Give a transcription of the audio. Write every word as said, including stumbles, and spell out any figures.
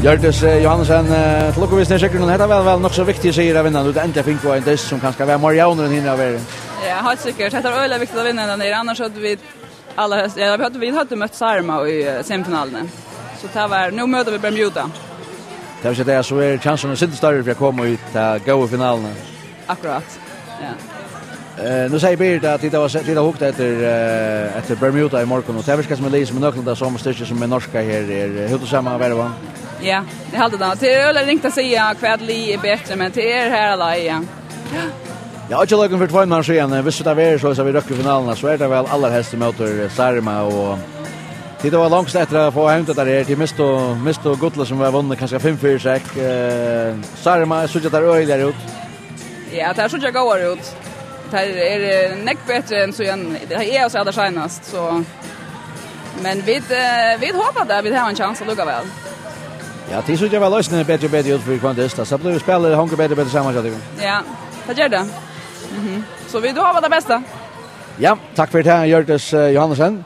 Hjørdis eh, Johansen, eh, til lukku við sigrinum. Hetta var væl nokk so viktig sigur at vinna. Nú er tað endiliga fingu ein dyst sum kanska var meir javnur enn hinir hava verið. Ja, heilt sikkert. Hetta er øgiliga viktigt at vinna hendan her. Annars høvdu vit allarhelst, ja, vit høvdu, vit høvdu møtt Sárema í eh, semifinaluni. So tað var, nú møta vit Bermuda. Tað vil siga, so er chansin sindur størri fyri at koma í ta góðu finaluna. Akkurát. Ja. Eh, nú sigur Birita at tit hava se-, tit hava hugt eftir eh, eftir Bermuda í morgun, og tað virkar sum eitt lið sum er nøkulunda somu styrki sum Menorca her er. Eh, hevur tú sama vervan? Ja, eg haldi tað. Tað er øgiliga ringt at siga hvat lið er betri, men tað er har alla, ja. Ja, ikki løgum fyri tveimum árum síðan, eh, viss tað verður so, so vit røkka í finaluna, so er tað væl allarhelst ímóti eh, Sárema, og tit hava longst eftir at fáa hevnt tað her. Tit mistu, mistu gullið sum var vunnið kanska fimm fyri sekk. Eh, Sárema, eg síggi at tað er øgiliga út. Ja, tað er síggja góðar út. Tað er eh, nógv betri enn síðan, tað er eg sá tað seinast, so. Men vit, eh, vit håpa at vit hava ein chans allíkavæl. Ja, tit síggja væl eisini betri og betri út fyri hvønn dyst, so blívur spælið hongur betri og betri saman hjá tykkum. Ja, tað ger tað. Mhm. So vit håpa tað besta. Ja, takk fyri tað, Hjørdis eh, Johansen.